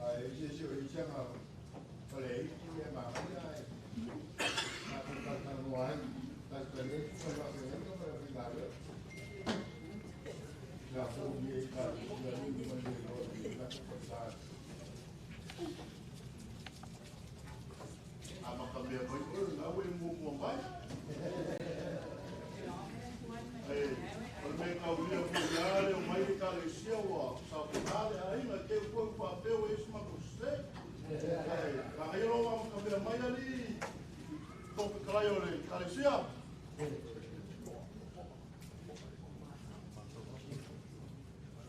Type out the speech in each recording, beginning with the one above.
Ai se se o isanga o le iti e mangaia e ma ku ka no ai ta ta le ku ma se le ko ma fi la la fu ni ka la ni ma le ro la ko sa A ma ka mea mai oe, na ue mua mai. E, o le mea kaulia fua le o mai le kalesia ua sa pena le aiga te ua faapea ua isi ma ko se. E, ka ngai lo ma ka mea mai ali ko pe kalai o le kalesia.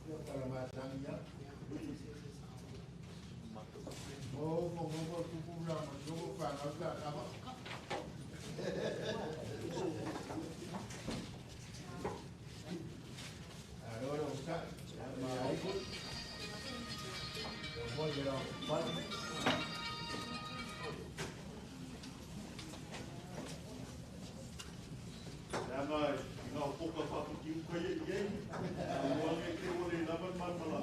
Ia pala ma tangi ia. O mo mo mo ku ku la mo no fa na la ka ma. Allora sa ma ai ku. Mo ye pa. Leaga i ngā poka whapiti uka i ei, a mua nge te ore lava man mala,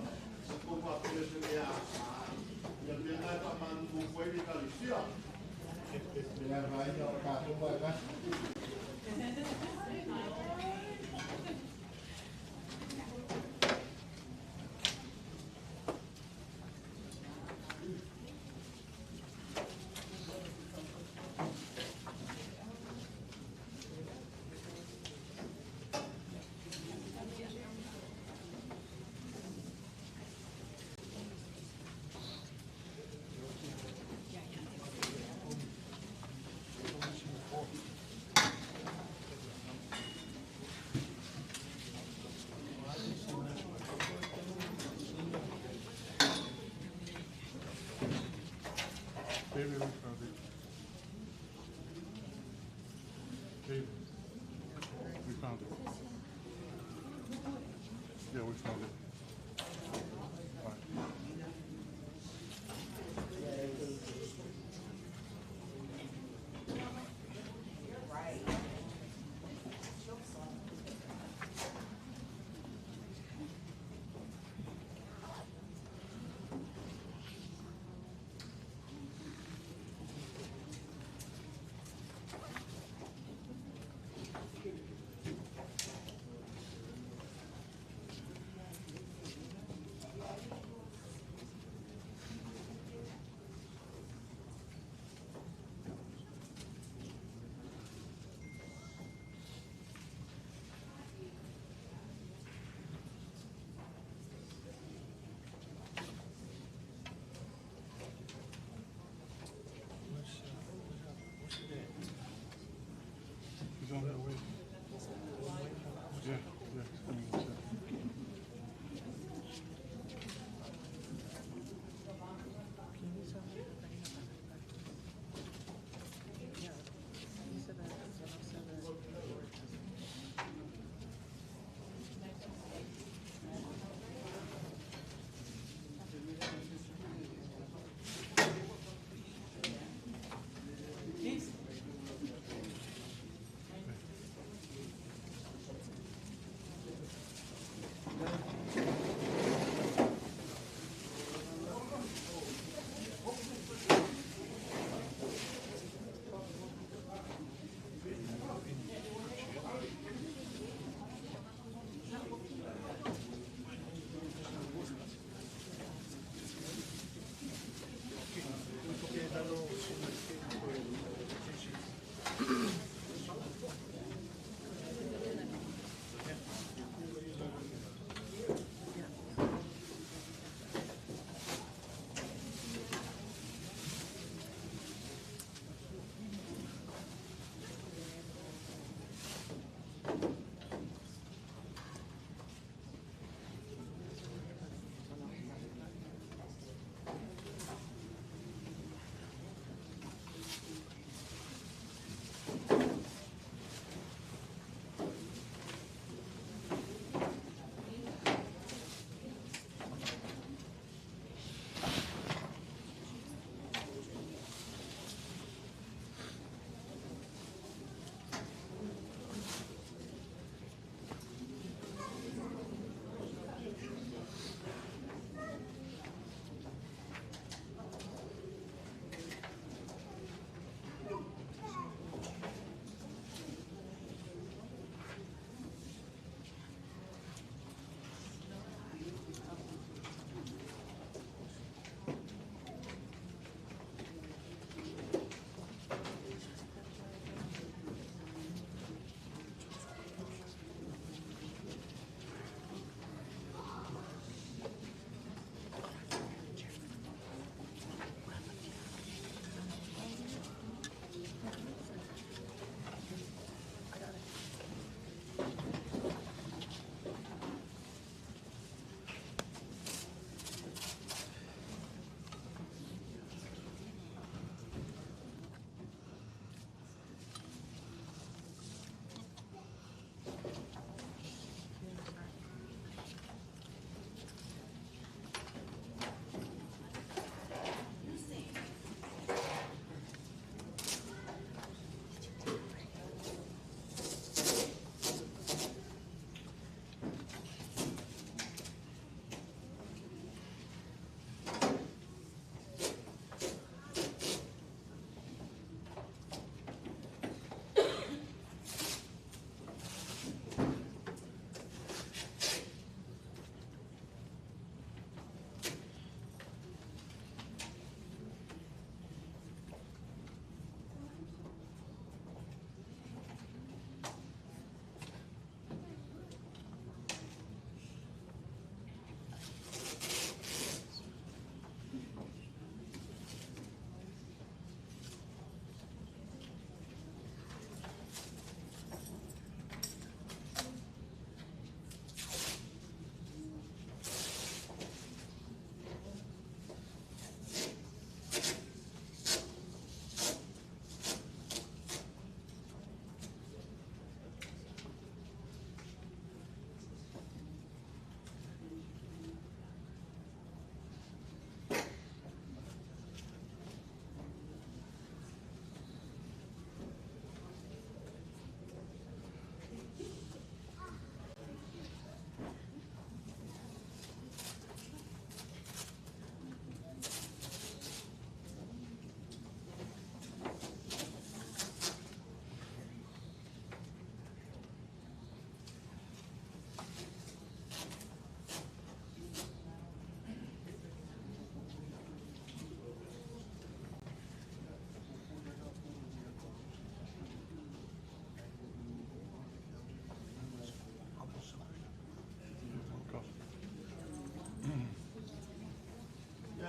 sa ko whapele se mea, ia mea ngai wha manu mo le kalesia. La vai o ka ko ba ka. David, we found it. David, we found it. Yeah, we found it. All right.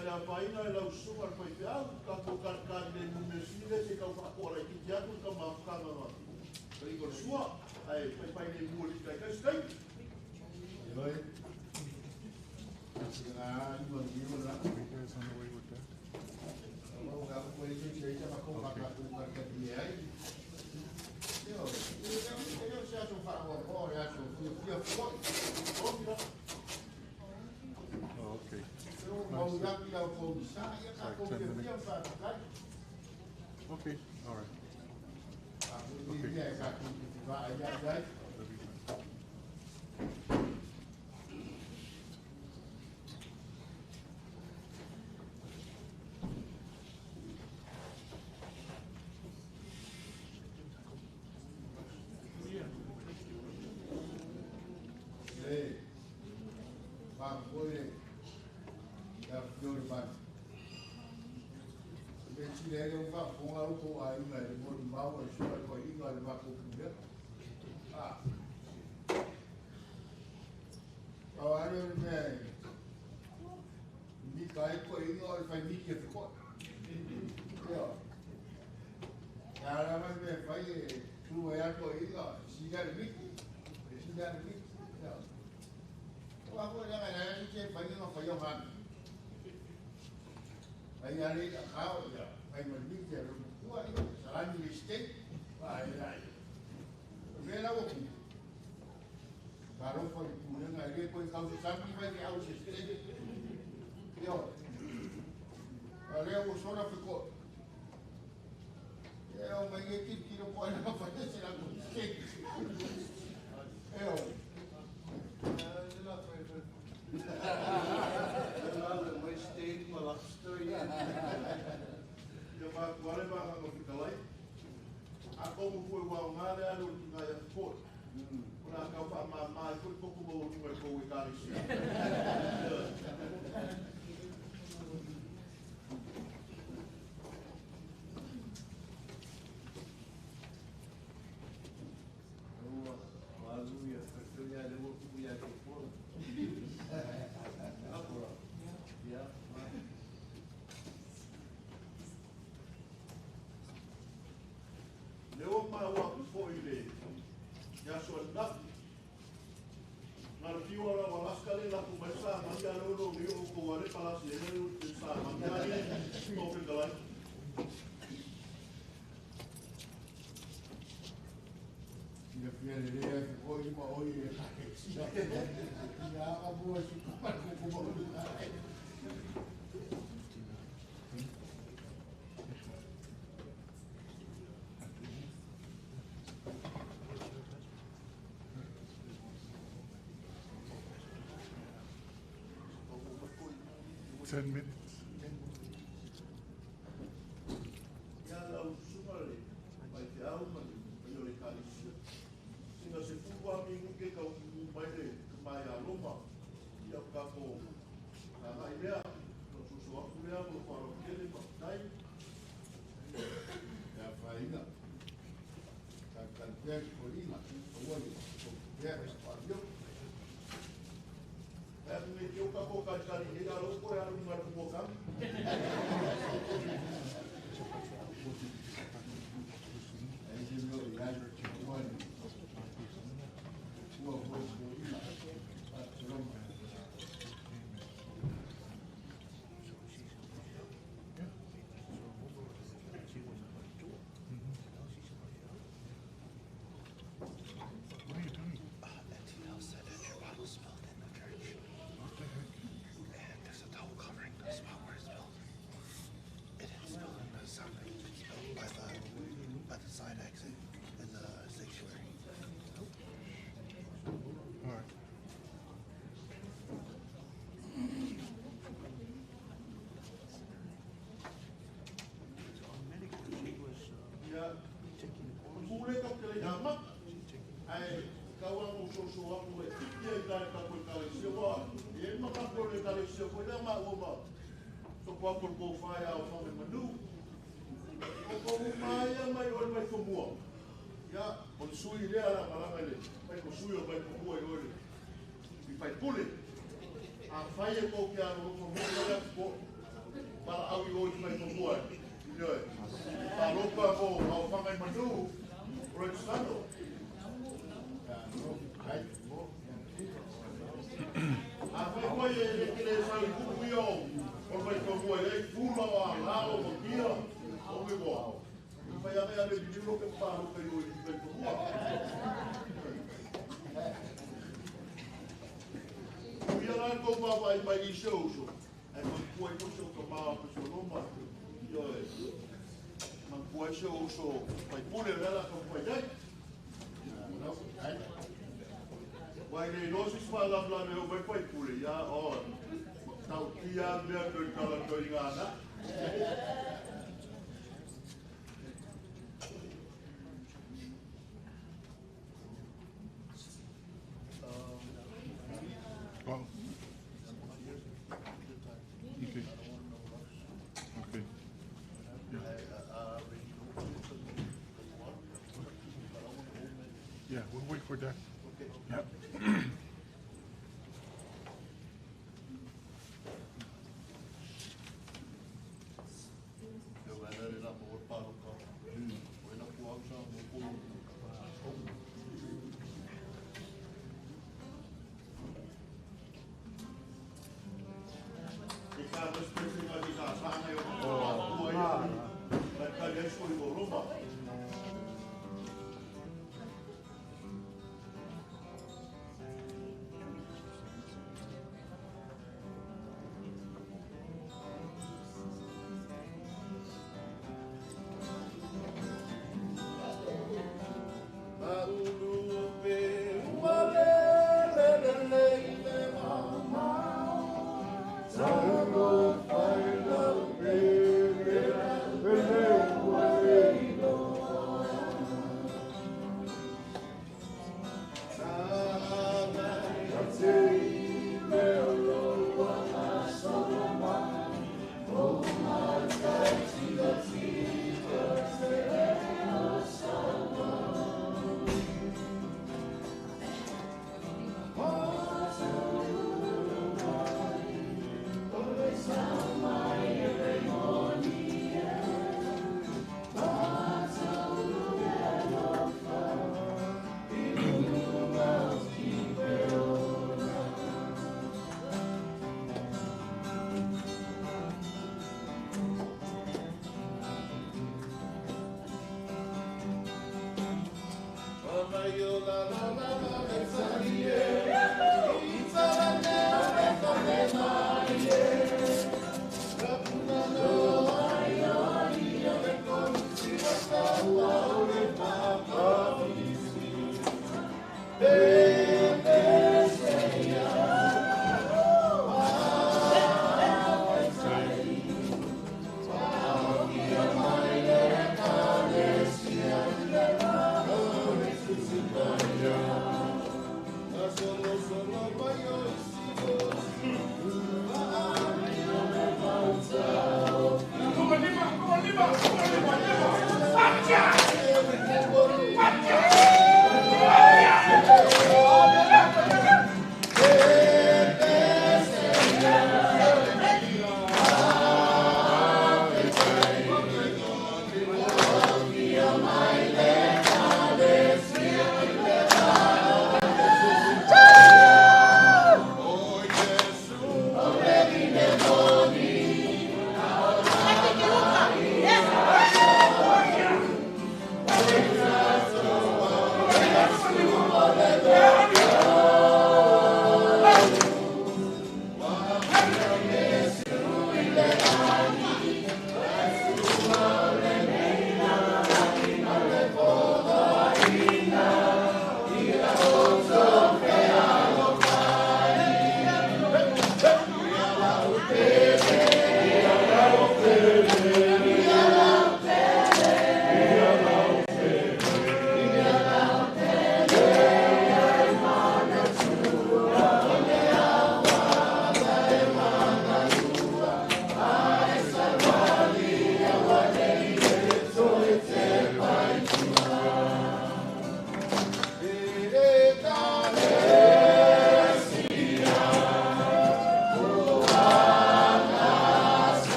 Ia le afaina e lau susuga le faifeau, tatou kalikali le mea sili lea se i tau faapoa laitiiti atu le taumafaga ma taliga o le sua, ae faifai le mu e taitai se taimi. Ioe. Sina ima ima la. Are you guys on the way with that? Mau ga ko ile se ita ma ko ka ka ka ka di ai. Io, io io se aso fa o o ya so fia fia fo. O, Oh, okay. Io mau ya ki au ko sa ya ka ko fia fia fa ka. Okay, all right. A ko ni ya ka ku ti va ya ya. That'll be fine. Le. Fa ko le. Ya fio le ba. Le ti le le fa ko ga ko ai ma le mo mau e so ko i ga le ma ko ku ya. Ah. O are le me. Mi kai ko i ga le fa mi ke ko. Yo. Ya la ma me fa e tu e a ko i ga si ga le mi. Si ga le mi. Yo. Wa ko ya ga ya si che fa ni no fa yo han. Ai ya le ka ya. Ai ma mi ke ro ku ai sarani le ste. Ai ai. Me la wo ku. Karo fa le pule ngai le ko i kau sa mi fa ke au se ste. Yo. A le o sona fe ko. E o mai e ki ki ro po na fa se la ko ste. E o. Ia matua le vagaga o fetalai. A komu foi ua aoga le alu o le tina ia fefo'i. O le a tau faamāmā ai foi le toto maualuga i le tou Ekalesia. Le ua maua atu fo'i i le aso ananafi. Na le fiu ala o Alaska le lafo mai le samani a le o lo nei o outou ale palasi ai le samani a le tou fetalai. Fia fia le le ai ko i ma oi e ka e sia. Ia a bua si ko pa ko ko mo lu ka. 10 minutes. Ia lau susuga le faifeau ma le paia o le Ekalesia. Sina 10 lava minute tau tumu mai le tama ia Roma. Ia o tatou agai lea, ona soso atu lea ma le faaaloalo tele faafetai. Ia faina. Ka ka pea ko lima. Ua ni ko pea ko pa yo. Ae atu nei te o tatou kalikali nei a lou koe alu luga i le pumokami. Ai se mo i ai ua ni. Ua ko ko lima. A Roma. What are you doing? Latino said that your bottle spilled in the church. What the heck? And there's a towel covering the spot where it spilled. It didn't spill in the sound. It spilled by the side exit in the sanctuary. All right. Ia, o pule tatou te le i amata. Ae tau lava ona ou soso atu e tiki ai i le tatou Ekalesia, ua e i ai le manatu o le Ekalesia foi lea maua ma sopo atu o le tofa ia aofaga i manu. O tou uma ia mai oe mai fanua. Ia, o le sui lea o le a malaga i le faika sui o mai fanua i oe le i faipule. Afai e tou te alolofa mai le atu Pala au i oi mai mamua. Ioe. Palopa mo au whangai manu. O le sano. A fai koe e le kele sa i kuku ia o o mai mamua e ei pula o a lao o kia. O me moa. Fai anga ia le vivilo ke palopa i oi mai mamua. Ia la kou papa i mai i se uso. Ai man kua i se o ka maa pe so loma. Ioe. Man kua i se uso pai pule le la ka pai dai. Wai le lo si swa la la me o mai pai pule ia o. Tau kia mea toi kala toi ngana. Well, okay. Okay. Yeah. Yeah, we'll wait for that. Yeah. Ia wai le la mo palo ka. Wai la kua sa mo ko. Ke ka respect nga ki ka sa na yo ko tua ia. Lai ka le so i o Roma.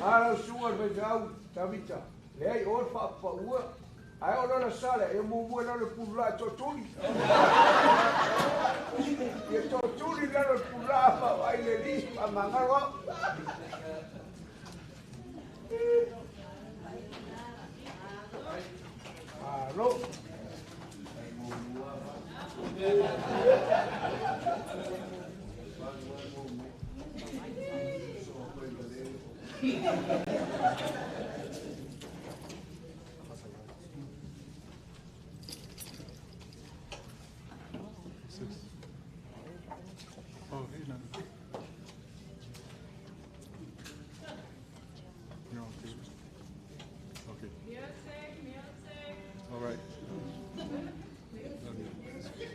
Ala suga le faifeau Tavita, leai o le faapaua ae o lona sala e muamua lalo pulaa tootuli. Ia tootuli lalo pulaa faavaai le alii faamagalo au. Malo. Six. Oh, hey, no. You're on tape. Okay. Music, music. All right. Love you. Music.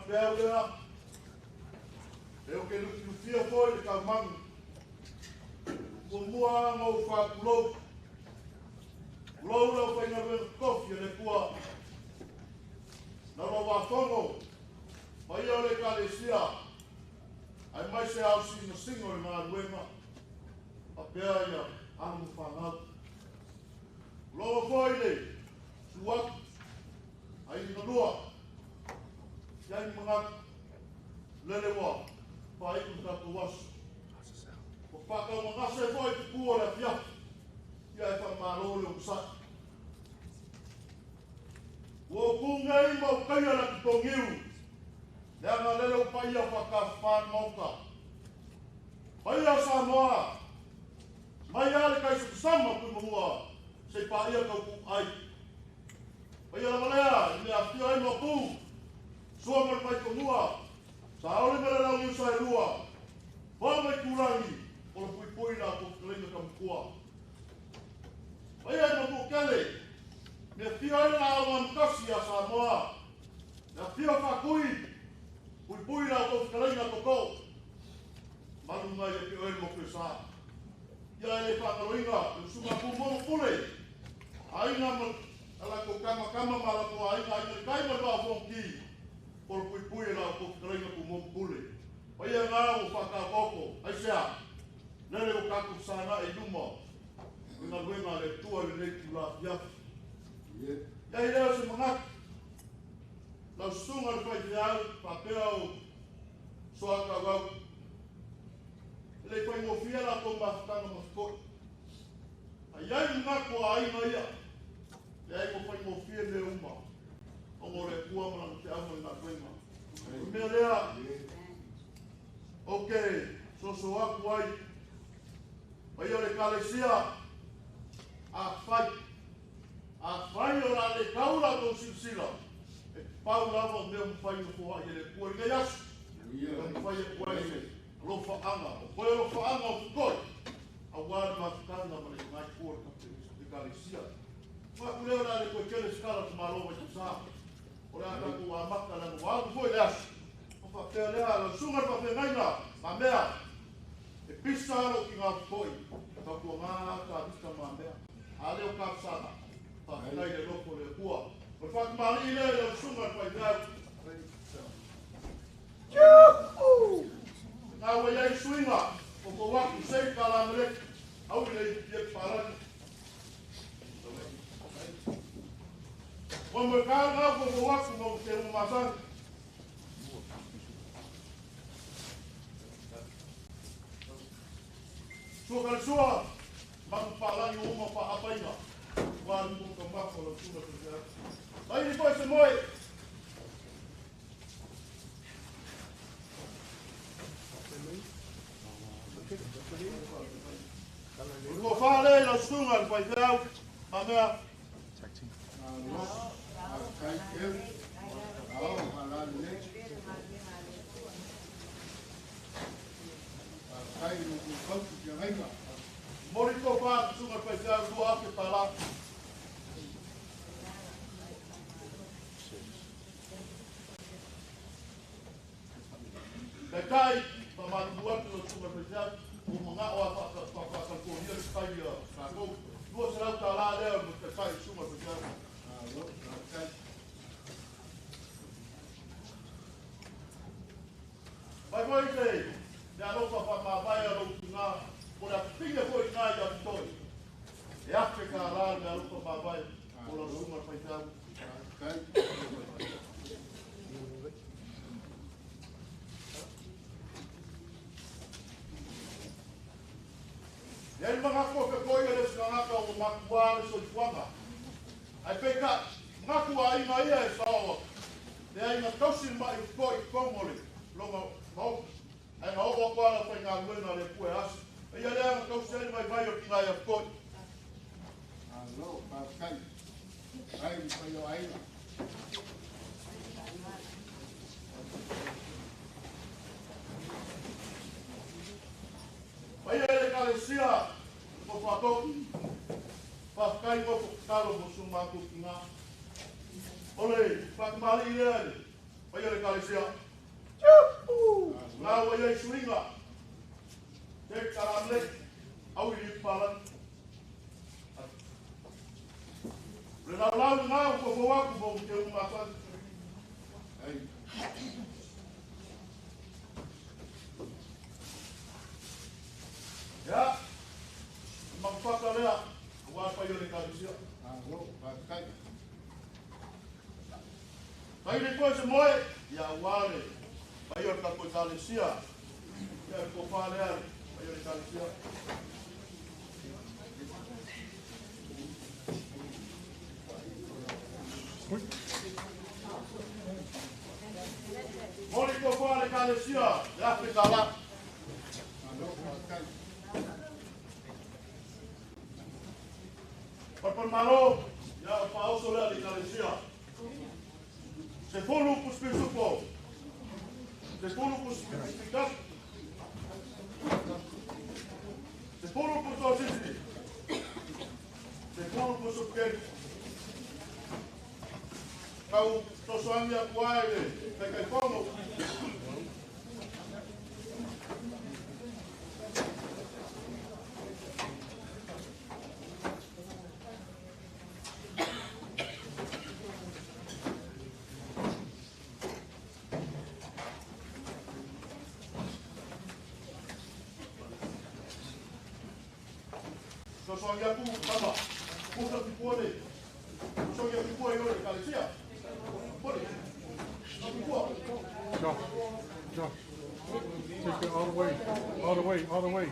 peau lea. E o ke lufilufia foi le kaumagu. Muamua ma ou faapulou. Pulou lau faigaluega tofi a le Atua. Lau lauafono, paia o le Ekalesia, aemaise ao sinasina o le galuega, faapea ia alo ma fanau. Pulou foi le susu atu, aiga galua, i ai ni manatu, lele ua faaiu le tatou aso. Ua faatauagase foi tupu o le afiafi, ia e faamalo le onosai. Ua ou tu nei ma ou taia le atitogiu, leaga lele ua paia faatafafā le Maota. Paia o Samoa, mai lava le taisakasama Tuimanua se i paia tautuuai. Paia lava lea i mea afifio ai Maopu, Sua ma le Vaifanua, Saole ma le Launiu Saelua, Foa ma Itulagi, o le puipui la outou fetalaiga Tamatua. Paia i Manuatele, me afio ai le laau amotasi ia Samoa, le afio Faatui, puipui la outou fetalaiga Toto, malu mai ia te oe le motu e sa. Ia e le faagaloina le usuga a Tumua ma Pule, aiga ma a latou tama, tama ma latou aiga, aiga i le tai ma le vaa o Fonoti, o le puipui e la outou fetalaiga Tumua ma Pule. Paia na ua faataototo, aisea? Lele ua tatou fesagai i luma i galuega a le Atua i lenei itula afiafi. Ia i lea o se manatu, lau susuga i le faifeau faapea o soatauau, e le i faigofie la outou mafutaga ma fetoi. A i ai manatu o aiga ia, leai ua faigofie mea uma, ona o le Atua ma Lana feau ma le galuega. O le mea lea, ou te soso atu ai, paia o le Ekalesia, afai, afai o le a le tau la outou silasila, e pau lava o mea ua mafai ona foai e le Atua i lenei aso, e taumafai atu ai se alofaaga, o toe alofaaga o totoe, aua le mafutaga ma le igoaipu o le Ekalesia. Manatu lea o le a le toe tele se tala a le Malo mai Tusa, o le a tatou amata leaga ua alu foi le aso. Ona faapea lea, lau susuga i le faafeagaiga, mamea, e pisa lou tina foi, tautuaga Tavita mamea, a lea o talosaga, faafetai i le alofa o le Atua. O le faatamalii lea i lau susuga i le faifeau. Na ua i ai suiga o tou atu sei ka Lameleki, au i le ia te palagi. Mo mo ka ngau ko tou atu mo te uma masani. Sua ka le sua, maku palagi o uma pa apainga. Wa ni mo ka mako lau susuga i le faifeau. Mai ni foi se moe. O le tofa lea i lau susuga i le faifeau, ma mea. Malo, faafetai tele. Ao, faalalelei. Faafetai i lo outou tausi feagaiga. Momoli le tofa a le susuga i le faifeau, $2,000. Taitai, faamalulu atu lau susuga i le faifeau, ua manao lava faakalifonia le taimi a tatou. $200 lea mo le taitai le susuga i le faifeau. Malo, faafetai. Mai foi te alofa faamavae a lou tina, po o le afifine foi i ina ia Fitoe. E $1,000 le alofa mavae mo lau susuga i le faifeau. Faafetai. E i ai le manatu o fetoiga le isi tagata ua matuā le soifuaga. Ae peitai, manatu aiga ia e sao atu, leai na tausi le ma'i o fetoi i totonu o le lona maota, ae na oo atu lava le aufaigaluega a le Atua e asi. Eia lea na tausi ai le vaivai o le tina ia fetoi. Malo, faafetai. Ai le fai o aiga. Paia i le Ekalesia o Faatoki, faafetai nofo tatalo mo si o matou tina. O le faatamalii lea i le Paia le kalesia. Ngā wai ai suinga. Te karamle. Au i pala. Le lau lau ngā uko waku mo te umata. Ia, mapaka lea, ua pai o le kalesia. Pai le koe se moe, ia ua le, pai o le kapo kalesia. Ia le kofa lea, pai o le kalesia. Moli kofa le kalesia, le Afrika la. Papamalo, ia paoso lea le kalesia. Se fulu puspisupo. Se fulu puspisupo. Se fulu pusosisi. Se fulu pusuke. Kau tosoangi akuai le, kai kai fono. Tosoangi aku tama. Pusa tipua le. Tosoangi aku pua i le kalesia. Josh, Josh, take it all the way, all the way, all the way.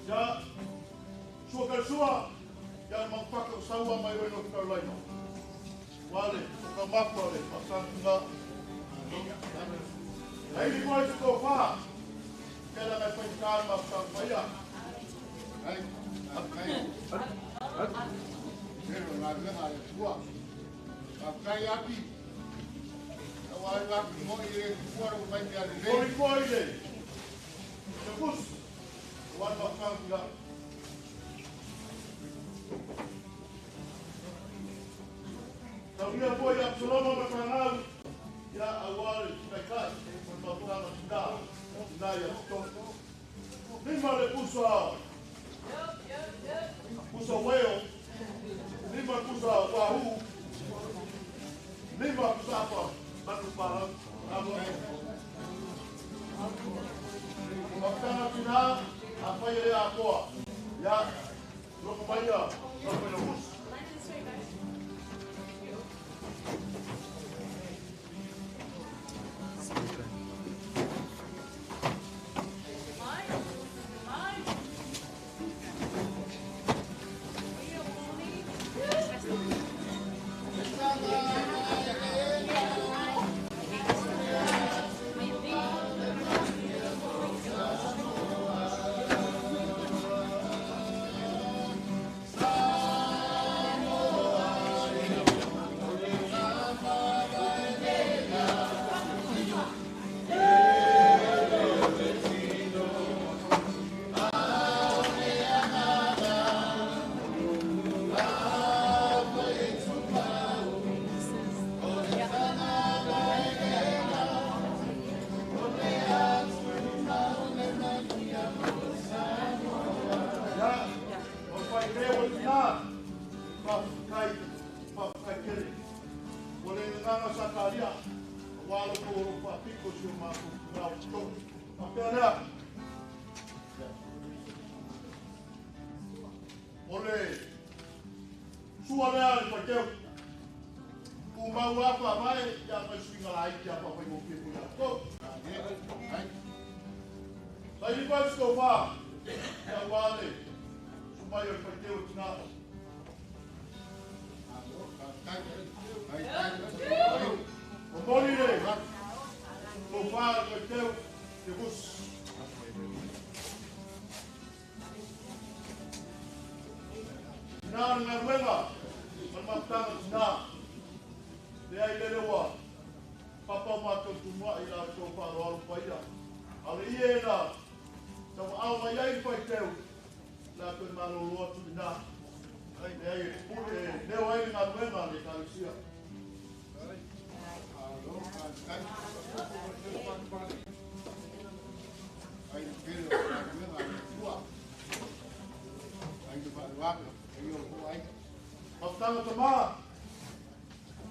Ya, sua kalsua, ya mangpaka sawa mai oi North Carolina. Wale, ka mapa le, pasanga. Ai ni koi ko fa. Kela ngai pai ka ma sa paia. Ai, ai. Pero la vieja de tua. Kai api. Wa la mo i kuaro mai te ale. Koi koi le. Kus. Wa ma kanga. Tauia foi a Absaloma Makanau, ia awari kai kai, ko tau na na ia to. Lima le pusa. Pusa weo. Lima pusa wahu. Lima pusa pa batu pala. Makana tina a whai rea akoa. Ia loko mai ia, loko mai pusa. Walo ko ro pa piko si o mātou ngā tō. Apea lea. O le sua lea le paiteu. Ku mau apa mai ia mai suinga lai kia pa pai mo piko ia tō. Sai ni pai siko wha. Ia wale. Sumai o le paiteu tina. O moni le, o wha le teu, te hus. Tina le ngaruenga, ma le mafutanga tina. Le ai lele ua, papa o mātou tumua i la tō wharoaro paia. A le ie na, tau au mai ai pai teu, la toe malolo atu ina. Le ai e leo ai le ngaruenga le kalisia. Mafutanga tamā,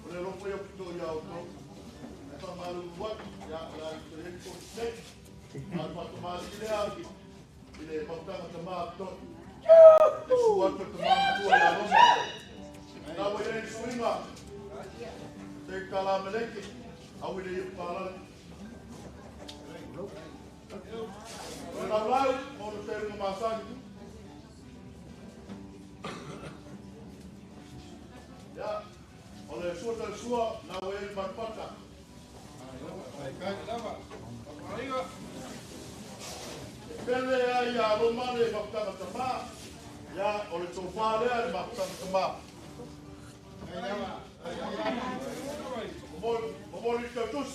o le lopo ia pito ia o tō. E whamaru watu, ia la i te heri kō te. A le whatamā i lea, i le mafutanga tamā tō. E su atu tamā matua ia Roma. Nā wai nei suinga, te kala meleke, au i le iu pālani. O le laulau, mō le te runga māsani. Ia, o le sua tale sua, nā wai ei matpata. E pele ai a Roma le mafutanga tamā, ia, o le tōwhā lea le mafutanga tamā. Momoli tautus.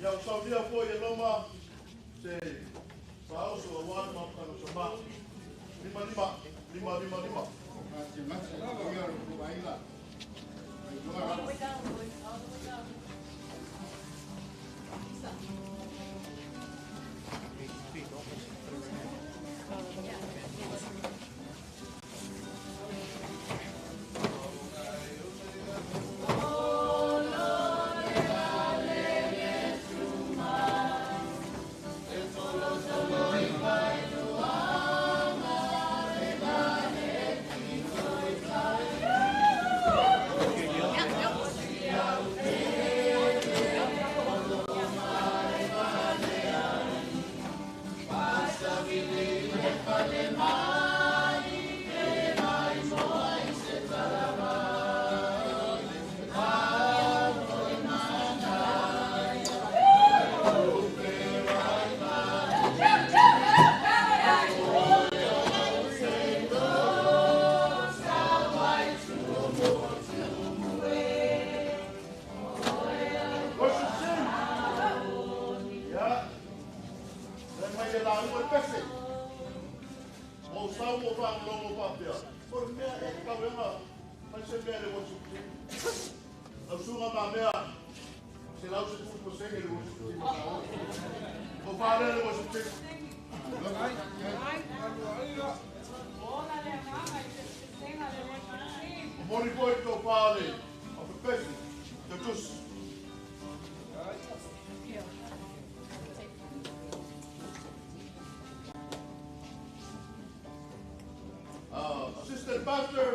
Ia o saunia foi e Roma, se whaoso a wāna mafutanga tamā. Lima, lima, lima, lima, lima. All the way down, boys, all the way down. Assistant Pastor,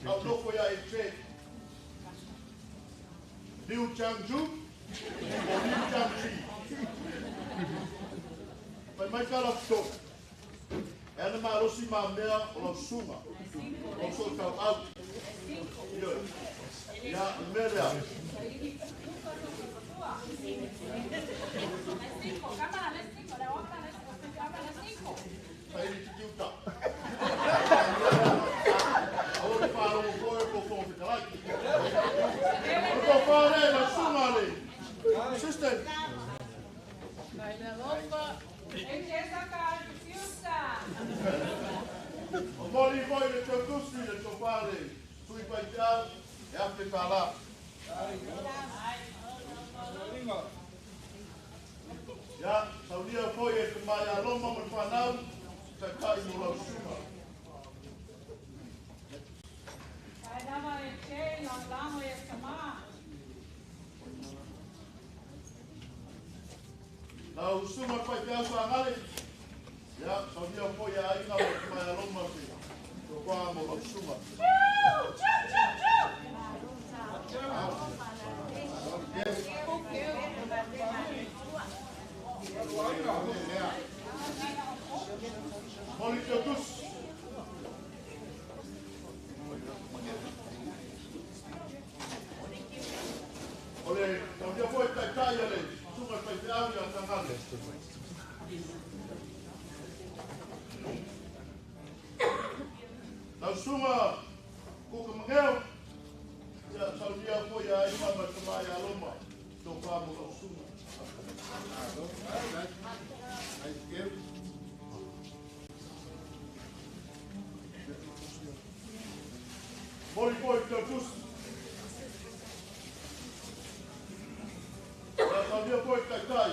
au nofo ia e che Liu Changju o Liu Changchi. Pai mai ka lau. E ana marosi ma mea o lau sunga. O so tau au. Ia, mea lea. Saili tiki uta. Awa te whārongo koe ko whō te kalai. O tō whāre, la sunga le. Sister. O mori moi le tau tusi le tō whāre. Tui pai te au, e awhi tā la. Ia, saunia foi e te mai a Roma ma whanau, te kai mo lau sunga. Lagolago ia tamā. Lau usuga faifeau sagale, ia saunia foi aiga ma tamai aloma te tofā mo lau usuga. Moli te tusi. O le saunia foi taitai a le susuga faifeau ia Tagale. Lau susuga Kuka Mangeo, ia saunia foi aiga ma tamai aloma tofā mo lau susuga. Moli foi te tusi. Ia saunia foi taitai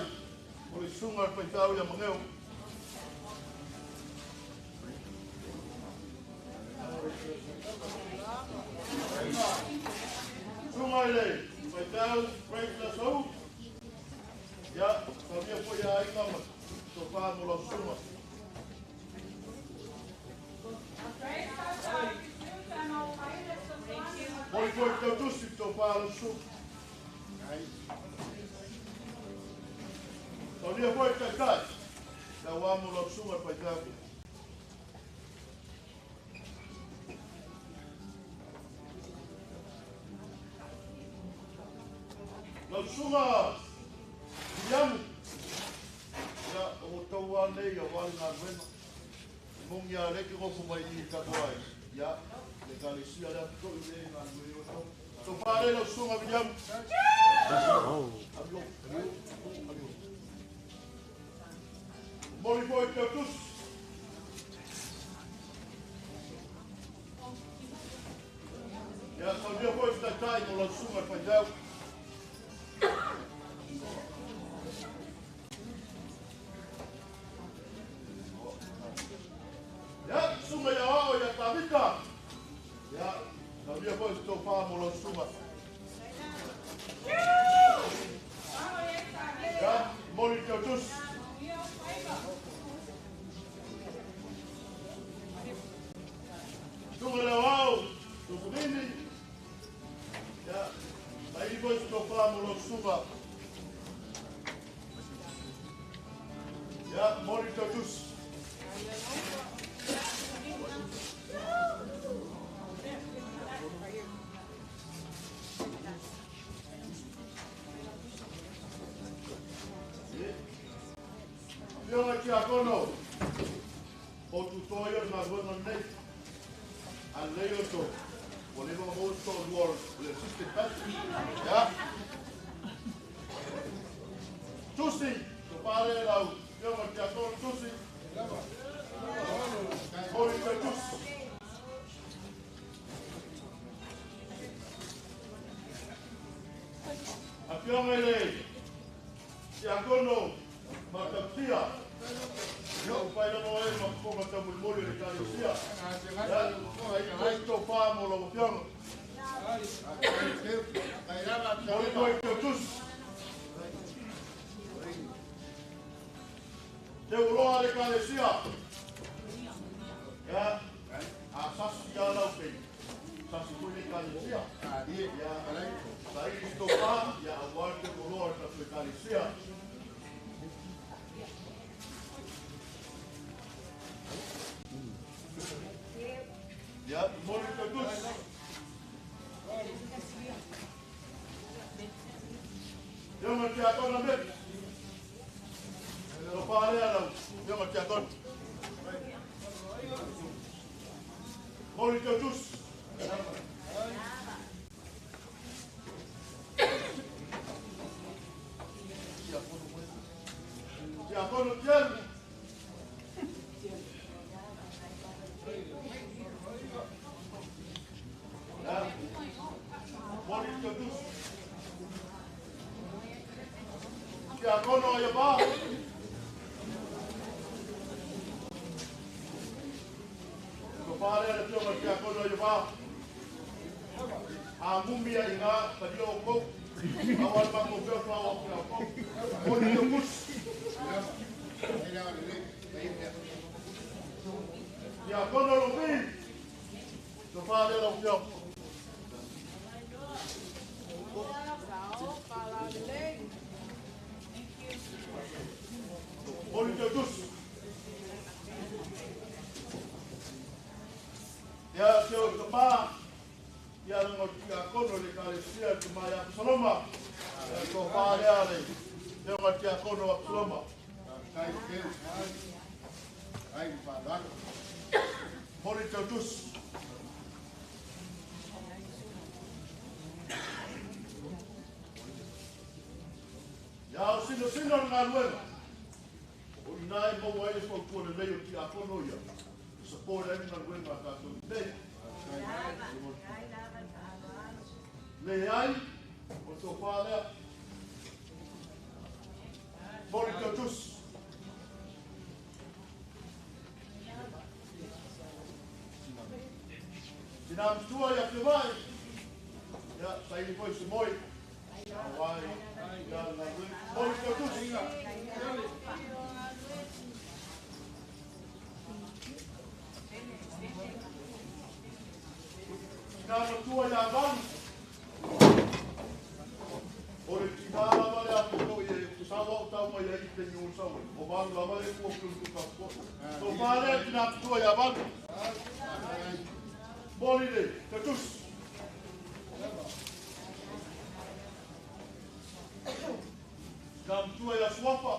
o le susuga le faifeau ia Mangeo. Susuga i le faifeau Frank Lasau, ia saunia foi aiga ma tofā mo lau susuga. Moli foi te tusi tofā lau susuga. Saunia foi taitai, lau amo lau susuga le faifeau. Lau susuga Iamu, ia o tau nei a wale ngā nuena. Mongi a leke gofu mai i katoa ai. Ia, le kalesia lea toi le ngā nue o tau. Tofā le lau susuga Iamu. Avio, avio, avio. Moli foi te tusi. Ia, saunia foi te taitai mo lau susuga le faifeau. Ia, susuga ia ao ia Tavita. Ia, saunia foi te tofā mo lau susuga. Ia, moli te tusi. Susuga leo ao, Tofumini. Ia, saili foi te tofā mo lau susuga. Ia, moli te tusi. Afioga i Tiakono, o tutoa ia o le galuega lenei. A lelei o to, ua leva maua se toalua o le assistant pastor. Ia. Tusi, tofā lea lau afioga i Tiakono Tusi. Moli te tusi. Afioga i le Tiakono Matautia, ia o failama oe ma fofoga taumolimoli o le Ekalesia. Ia, ai tofā mo lau afioga. Moli foi te tusi. Te uloa le Ekalesia. Ia, a sasi ia lau pei. Sasi foi le Ekalesia. Ia, saili tofā, ia aua te uloa le tatou Ekalesia. Ia, moli te tusi. Afioga Tiakono Meti. Tofā lea lau afioga Tiakono. Moli te tusi. Tiakono Tielu. Ia, moli te tusi. Tiakono Aiava. Tofā lea le afioga i Tiakono Aiava. A mumi ia inga, tali o kou. Awa le mango peo tua o peo kou. Moli te tusi. Ia kono lo mi. Tofa le lo peo. Moli te tusi. Ia se o te mā, ia lango tia kono le kalesia te mā ia Absaloma. Ia tō whārea le, te onga tia kono Absaloma. Kai keu, kai whāraro. Moli te tusi. Ia o sino sino ngā luenga. O ina e maua ai e whautua le lei o tia kono ia. Support ai ngā luenga a tātou i nei. Le ai, o tō whārea. Mori tō tusi. Tina mtua ia te vai. Ia, saili foi se moi. Awai, ia ngā luenga. Mori tō tusi. Tina matua ia valu. O le tina lava le apo toi e kusawa o tau mai ai te nyo sawa. O valu lava le kua kulu tu ka kua. Tō whārea tina matua ia valu. Moli le, te tusi. Tina matua ia suapa.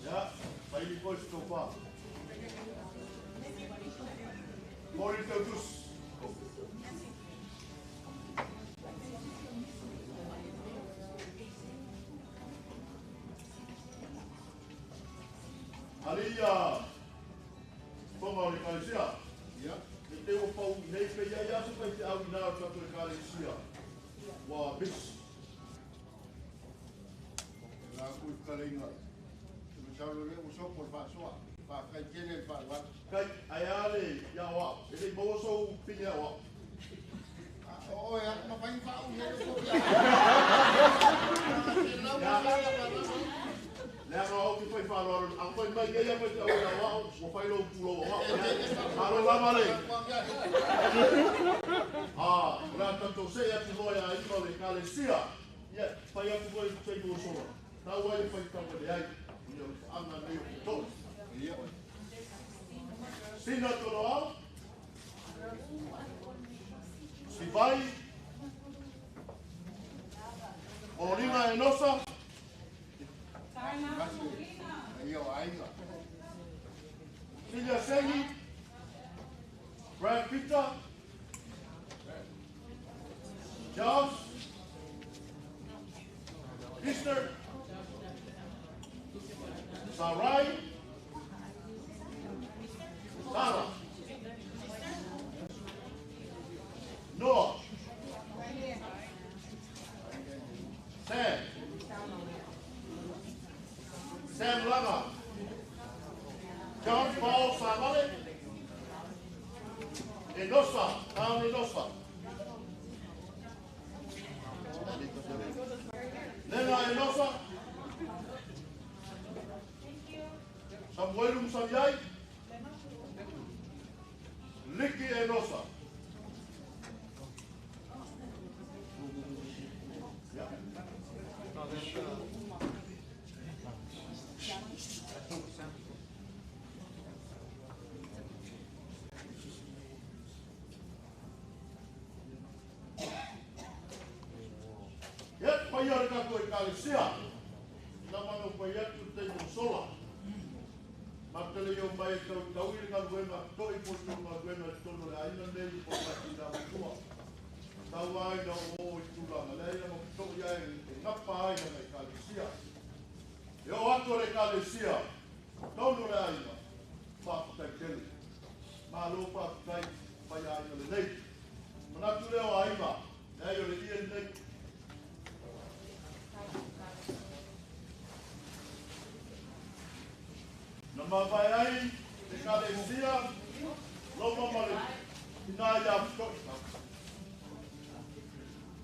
Ia, saili koe se tō whā. Moli te tusi. Ali ia tonga o le kalesia. Ia. E te o pau i nei pe ia ia se pai te au i nā o tātou e kalesia. Wa misi. La kui kaleinga. Te masalo le uso por whasoa. Whakai tene le whasoa. Kai, ai ale ia wa. E nei maua sou pine ia wa. O e atu mawhai whau ia le sopi. Lea ngā au ki whai whāroaro. Ang whai mai ia mai te au ia wao, ua whai lou pūlo wa wao. Aro lava le. Ah, o lea tātou se atu loa ia aina o le kalesia. Ia, whai atu koe te mo sola. Tau ai whai tau le ai. Ia o anga nei o tō. Ia. Sina tōno au. Sivai. Moringa e nosa. Celia Sengi, Brad Peter, Josh, Easter, Sarai, Sarah, Noah, Sam, Sam Lama, John Paul Savale, Enosa, Town Enosa, Lena Enosa, Samuel Umsamiai, Liki Enosa. Yeah. Ia, pai o le tātou e kalesia. Nā manu pai atu te mo sola. Matele i o mai tau tau i ngā luenga, toi po tō ngā luenga i tōno le aina nei po pati nā matua. Tau ai na o o i tūlanga, le aina mo tō ia e ngapa ai na ngai kalesia. E o atu le kalesia, tōno le aina, whāpatai tele. Malo whāpatai pai aina le nei. Manatu leo aina, le ai o le ia nei. Na mawai ai, te kalesia, loma ma le ina ia fitoi.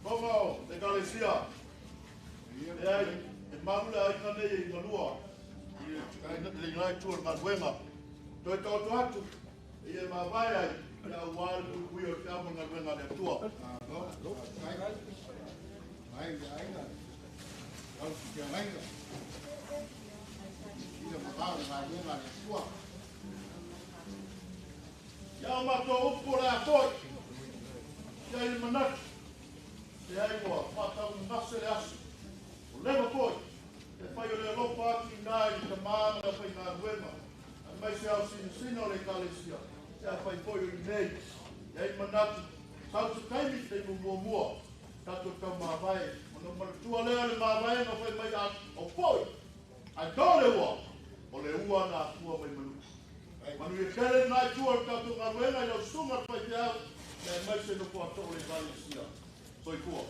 Tonga o le Ekalesia, e ai, e malu le aiga nei e galua i le ina itu o le galuega. Toe taoto atu, e ia mavae ai, ia aua le puipuia o le feau ma le galuega a le Atua. Mai le aiga, lau feagaiga, ina mamao le galuega a le Atua. Ia o matou upu o le a foi, ia i le manatu, e ai ua faataugase le aso. O leva foi, e fai o le alofa atu i nā i le tamā ma le aufaigaluega, aemaise ao sinasina o le Ekalesia, e a fai foi o i nei. Ia i manatu, sau se taimi taimi muamua, tatou taumavae, ona manatua lea o le mavaega fai mai a o foi, ae to le ua, o le ua na afua mai manu. Manuia tele lena itu o le tatou galuega i lau susuga le faifeau, e aemaise nofo atoa o le Ekalesia. Soifua.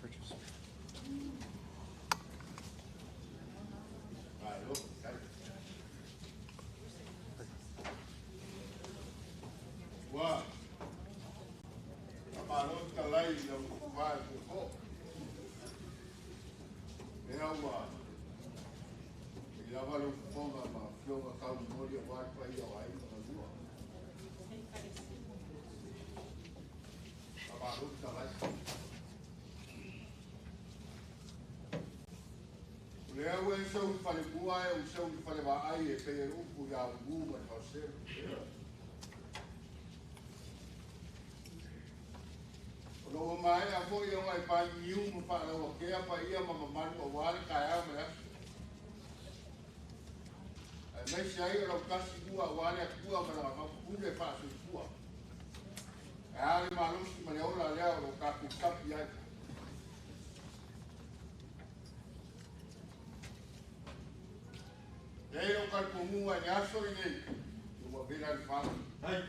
Churches. Malo, kai. Ua, faamalo talai i lau va e foofoo. Lea ua i lava le usufoga ma afioga taulimoli aua le paia o aiga galua. Faamalo talai. O lea ua e sau i falemua e ou sau i falevaai e pei e upu ia ugu ma le faaselu. O loo maea foi ona e painiu ma faalauakea paia ma mamalu aua le taeao ma le aso. Aemaise ai o lautasi ua aua le Atua ma lana faaupule faasoifua. E a le malosi ma le ola lea o lo tatou tapi ai. E o talitonuga i le aso lenei, ua vela le fala. Ai.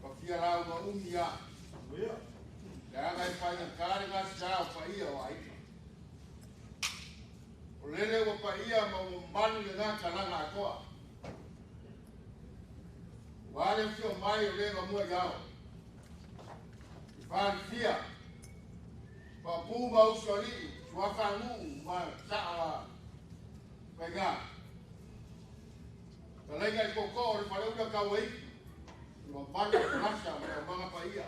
Pa fia lauga umi a. Ia. Leaga e faigata le gasā o paia o aiga. O lele ua paia ma ua mamalu lena talaga atoa. Ua le afio mai o le gamua i ao. I falifia, papu ma usoalii, suafagu'u ma sa'a faiga. Talaiga i tootoo o le faleula tauaiki, le mamalu o falasa ma le aumaga paia.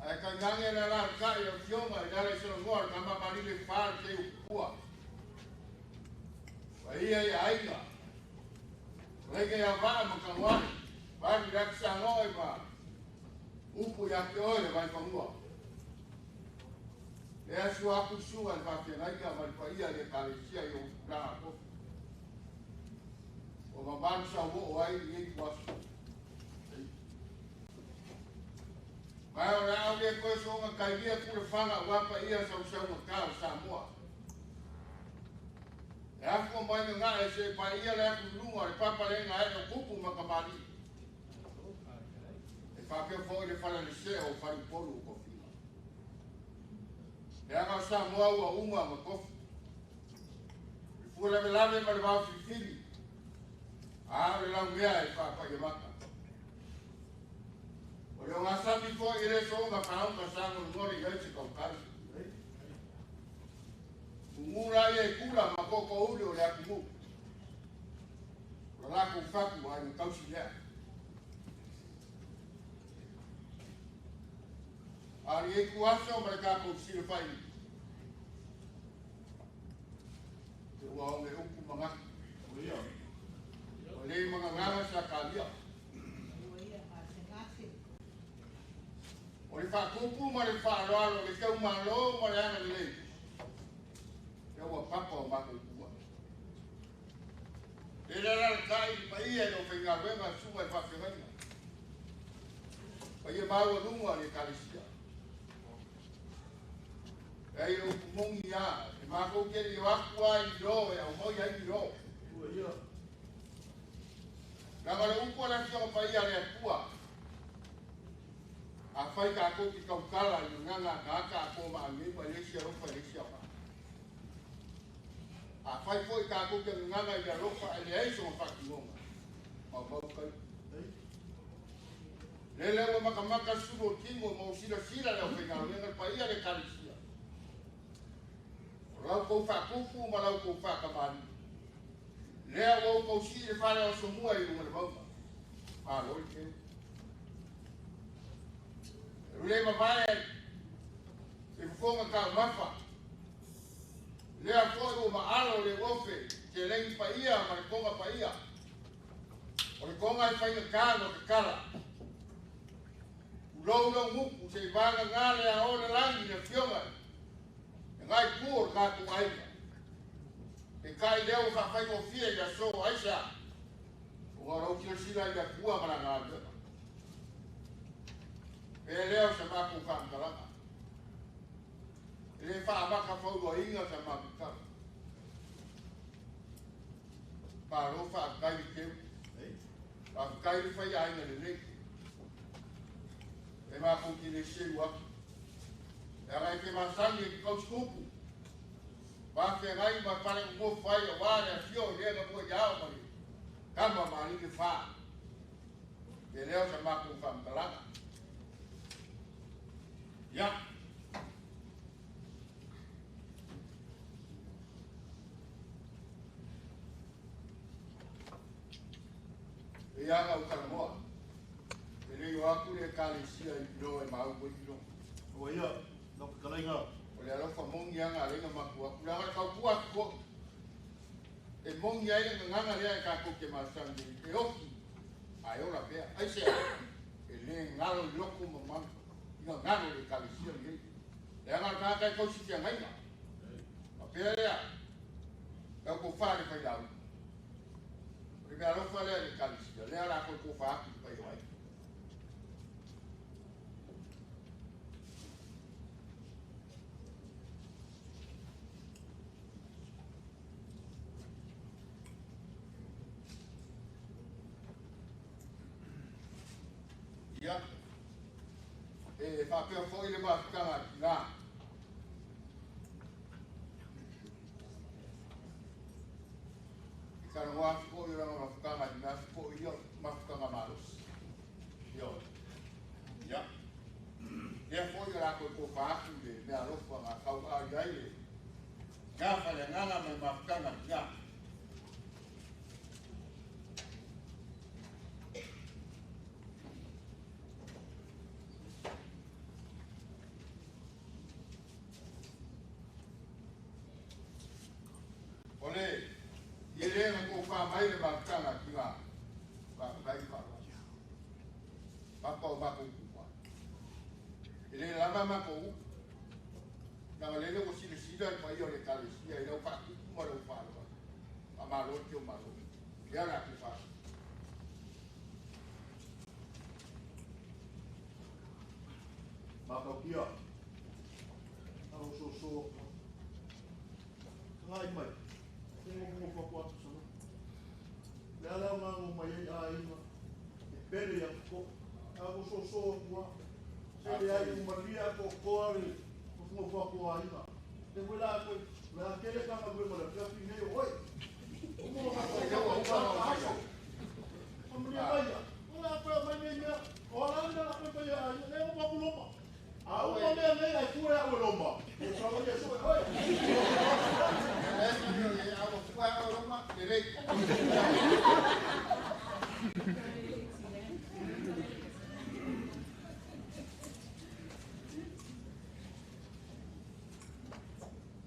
Ae tainane le alalatai o afioga i le ala i Salanoa le tama malile fa le tei upua. Paia i aiga. Talaiga ia vaa ma tagoai, valu le ati Sagoe ma upu ia te oe le vaifanua. Lea sua atu susuga i le faafeagaiga ma le paia i le Ekalesia i ou tulaga tofi. Ua mamalu sauoo ai lenei tuaso. Ma o le au le koe soga kailia kulefaga aua paia sausaugata o Samoa. E afua mai gagae se paia le atuluga o le papalega ae o kupu ma kamalii. E faapea foi le falalesea o faleupolu o tofiga. Leaga o Samoa ua uma ma tofi. Le fua lavelave ma le vaofilifili. A o le laumea e faapaia mata. O le ogasami foi e le soga faauga sagolegole i ai se tautai. Ugula ia e kula ma kokouli o le atunuu. O le latou fatu aiga tausi lea. A o lenei tuaso ma le tatou silafai. Te ua oge upu manatu. Ia. O le magagaga sa kalia. O le faatupu ma le faaaloalo le taumalo ma le agalelei. Ia ua papa o matou tua. Le alalatai i le paia i le aufaigaluega susuga i faafeagaiga. Paia maualuga le Ekalesia. E ai le upu moni a, e matou te le o atu a i lo e aumai ai ni lo. Ia. Leaga le upu a le Afioga Paia a le Atua. Afai tatou te tautala i gagaga agaga a ko maagei ma le isi alofa i le isi aoga. Afai foi tatou te gagaga i le alofa e leai sona faatinoga. Mau kai. Lele ua makamaka sulu o timo ma o silasila le aufaigaluega le paia le Ekalesia. O lau kou faakupu ma lau kou faakamali'i. Lea ua outou sii le fale o asomua i luga le mauga. Malo le teu. E lulei mavae i fofoga taumafa. Lea foi ua maalo le ofe selegi paia ma le toga paia. O le toga e faigata no tatala. Ulou lau muku se i vagagā le ao le lagi le afioga e ngai pu o le tatou aiga. E kai lea ua faafaigofie i le aso aisea. Ona o lau silasila i le Atua ma lana galuega. Pe lea o sa matou faamatalaga. E le faamaka fauloaina sa matou tala. Malo faafetai le teu. Faafetai le faiaiga lelei. E matou te le selu atu. E agai te masani e te kausikupu. Faafeagai ma pale nofo ai auā le afio i lea na mua i ao ma le kama ma alii le fā. Pe lea o sa matou faamatalaga. Ia. E ia au talanoa. E le o atu le Ekalesia i lo e mau i lo. Ua ia, lau fetalaiga. O le alofa moni aga a le maku atu. Leaga le tautua atu foi. E moni ai le gagana lea e tatou te masani e oki. Ae ola pea. Aisea, e le galo i loko ma manu. I gagano le Ekalesia lenei. Leaga le tagata e tausi feagaiga. Faapea lea, lau tofa le failau. O le mea alofa lea i le Ekalesia, lea la toe tofa atu i le paia o aiga. Ia, e faapea foi le mafutaga tina. E talanoa atu foi o lana mafutaga i mea foi ia mafutaga malosi. Ioe. Ia. Lea foi o la toe tofa atu le mea alofa na tauaau i ai le gafa le agaga ma le mafutaga tina. O le i le na tofa mai le mafutaga tina. Faafetai faaloalo. Papa o matou itupa. E le lava matou upu. Leaga lele ua silasila le paia o le Ekalesia i lau faatupu ma lau faaaloalo. Faamalo le teo malo. Lea la te faa. Matautia, alo soso, ngai mai, te ngo ngo atu sa. Le ala o ngā mai ai aiga, e pele ia ko, a mo soso kua, se le ai umalia ko koa le, ngo ngo ko aiga. Te wela ko, la kele ka nga ma le pia nei oi. O mo nga ko Lea ua uma ona faia. O mo mai ia. O la ko mai nei mea, o la la ko mai ia, le o pa loma. A uma mea nei ai fua o loma. O sa o ia so oi. Le e a ua fua o Roma, lelei.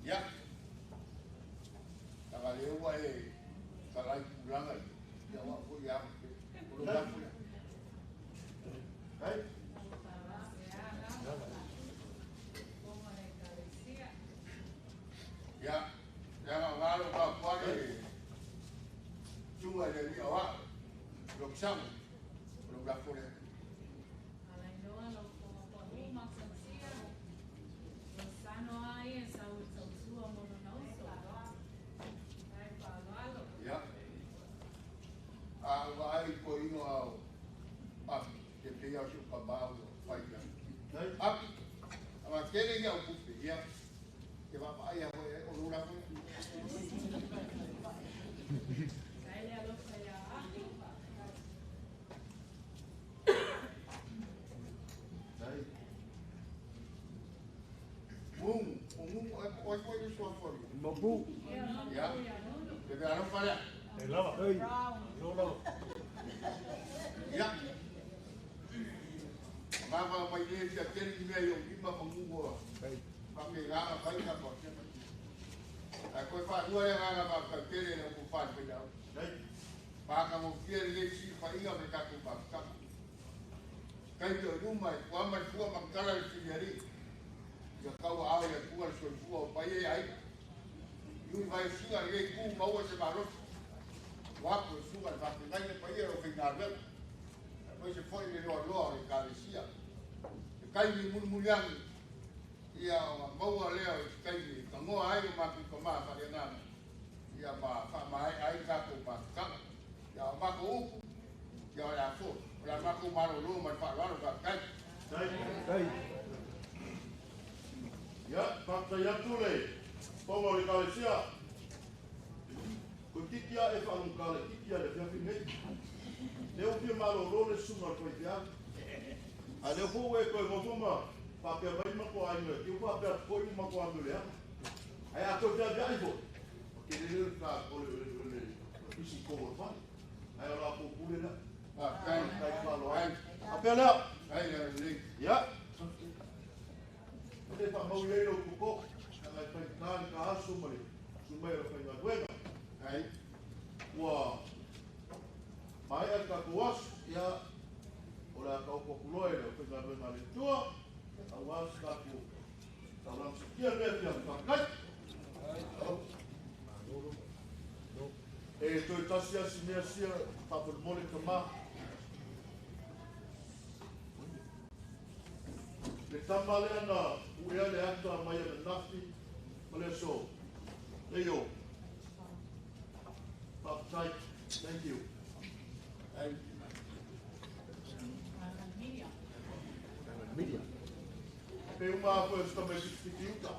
Ia. Taga le ua e talai tulaga i. Ia ua foi ia ke. O lo lafu ia. Ai, Ia. Leaga o ngalo ka pale tunga le lia wa. Lo kisango. O lo lafu le. Ia. A ua ai ko ino au. Api. Te pe au si ka mau o fai ia. ai. Api. Ama kele ia o pupe. Ia. Te va ai a hoe o lo lafu. Oi foi le suafa. Mapu. Ia. Le mea alofa lea. E lava. Ei. Lo lava. Ia. Mama mai le sia tele ni mea i o lima mangu Ei. Pa me nganga pai ka pa. A koe whānua le nganga ma ka tele le mo whānu pe au. Ei. Pāka mo fia le si whainga me tātou pākama. Kai te ruma e kua mai fua mangkala le filiari. Ia kaua au le kua le soifua o pai e ai. Iui vai sunga le ku maua se malosi. Waku e sunga le whakingai le pai e o whainga. Mai se foi le loa loa o le kalesia. E kai ni mulmuliangi. Ia o maua lea o se kai ni kangoa ai o maku ka maa whare ngana. Ia ma wha mai ai tātou pākama. Ia o mako upu. Ia o le afo. O la mako maro loa mai wharoaro ka kai. Ei. Ei. Ia, whakatai atu le ponga o le kalesia. Ko titi a e whaarungkale titi a le whiawhi nei. Leo pia malolo le sunga o le whaiwhia. A leo fō e koe ngofo ma whapea mai mako ai me, ki whapea koi mako ai me lea. Ai a koe whiawhi ai fō. O ke le leo ka o le le le isi kō o whai. Ai o la kō pule la. Ah, kai. Kai whalo ai. A pea lea. Kai le le. Ia. Te whamau lei lo koko. Ngai whai tāni ka aso ma le sumai o whai ngā duenga. Kai. Ua mai a ka kuas ia o la ka o kuloe le o ngā duenga le tua. A uas ka ku ka ulang sikia le fia whakai. E toi tasi a sinea sia whapul mole ka ma. Le tama lea na uea le ata mai a le nafi ma le so. Leo. Whakatai. Thank you. Kai. Media. Pe uma koe sta mai whiti uta.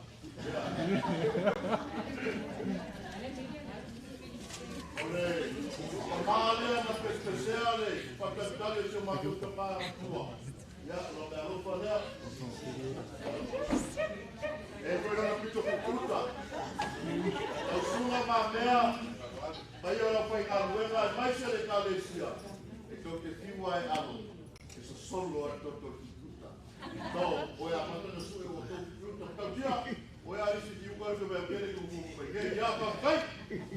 O le tamalea na pespesea le whakatale se mātou tama tua. Ia, lo mea alofa lea. E koe rana pito kukuta. Tau sunga mā mea, mai o la whai ngā ruenga, mai se le kalesia. E tau te whiua e alo. E sa solo a tau tau kukuta. Tau, oe a matana sue o tau kukuta. Tau tia, oe a risi whiua e mea pere ku ku mai. Hei, ia whakai!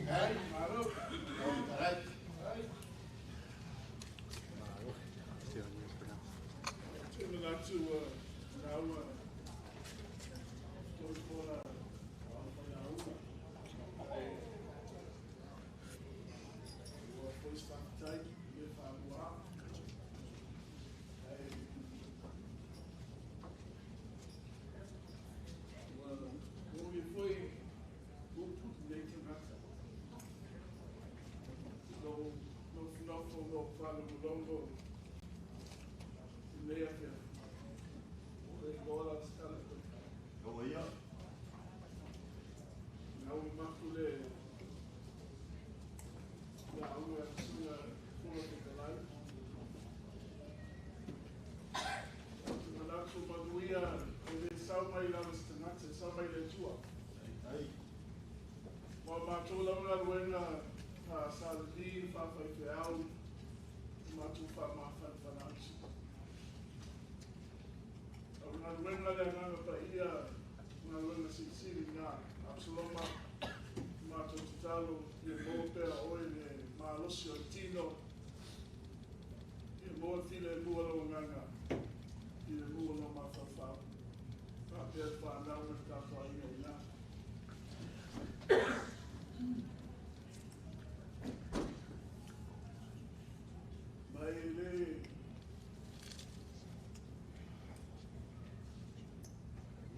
Kai. Kai. Tū rāua tō kōra whai aua. Ua foi whakatai me whāua. Ua mōi foi upu nei tangata. No whinofo no whanumulongo nei awhea. Kaua ia. Ngau maku le la aua sunga kula te kalai. Manatu manuia e le sau mai lawa se tangata, e sau mai le tua. Ai. Mua mātou lawa luenga wha salali, wha whai te au, mātou wha māwhanwhanatu. Au ngā luenga le nganga pa ia, ngā luenga sisiri ngā Absaloma, mātou te talo, ia mō pera oe le mālosi o tino, ia mō tila e mua lo nganga, ia mua lo māwhawhau. Wha pera whanau me tātou inga i ngā. Mai le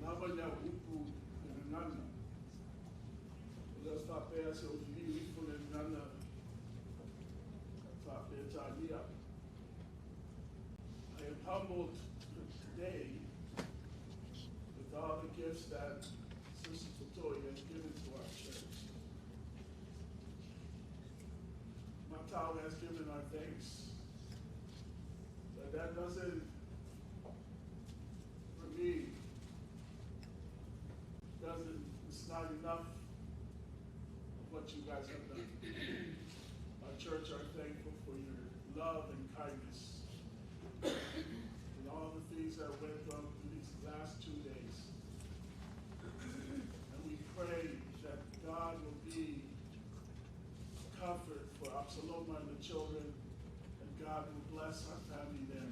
lava ia upu e ngana. O lea whapea se o whiu ifo le ngana whapea tānia. I am humbled today with all the gifts that Sister Fatoi has given to our church. Matau has given our thanks. But that doesn't, for me, doesn't, it's enough of what you guys have done. Our church are thankful for your love and kindness and all the things that went on these last 2 days. And we pray that God will be comfort for Absaloma and the children, and God will bless our family there.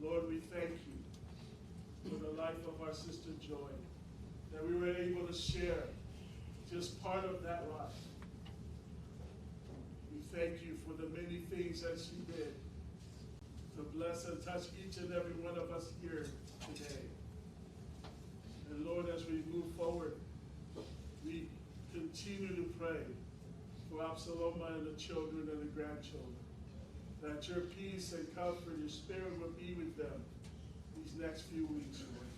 Lord, we thank you for the life of our sister Joy, that we were able to share just part of that life. We thank you for the many things that she did to bless and touch each and every one of us here today. And Lord, as we move forward, we continue to pray for Absaloma and the children and the grandchildren, that your peace and comfort, your spirit will be with them these next few weeks, Lord.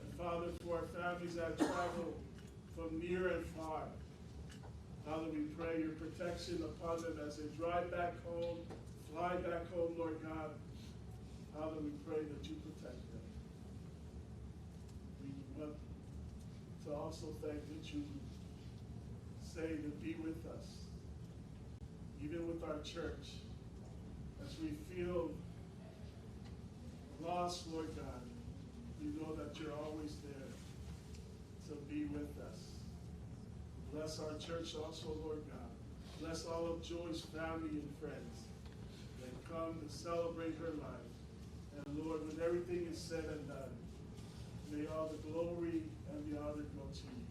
And Father, for our families that travel from near and far, Father, we pray your protection upon them as they drive back home, fly back home, Lord God. Father, we pray that you protect them. We want to also thank that you say to be with us, even with our church, as we feel lost, Lord God. We know that you're always there to be with us. Bless our church also, Lord God. Bless all of Joy's family and friends that come to celebrate her life. And Lord, when everything is said and done, may all the glory and the honor go to you.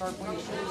Start playing shit.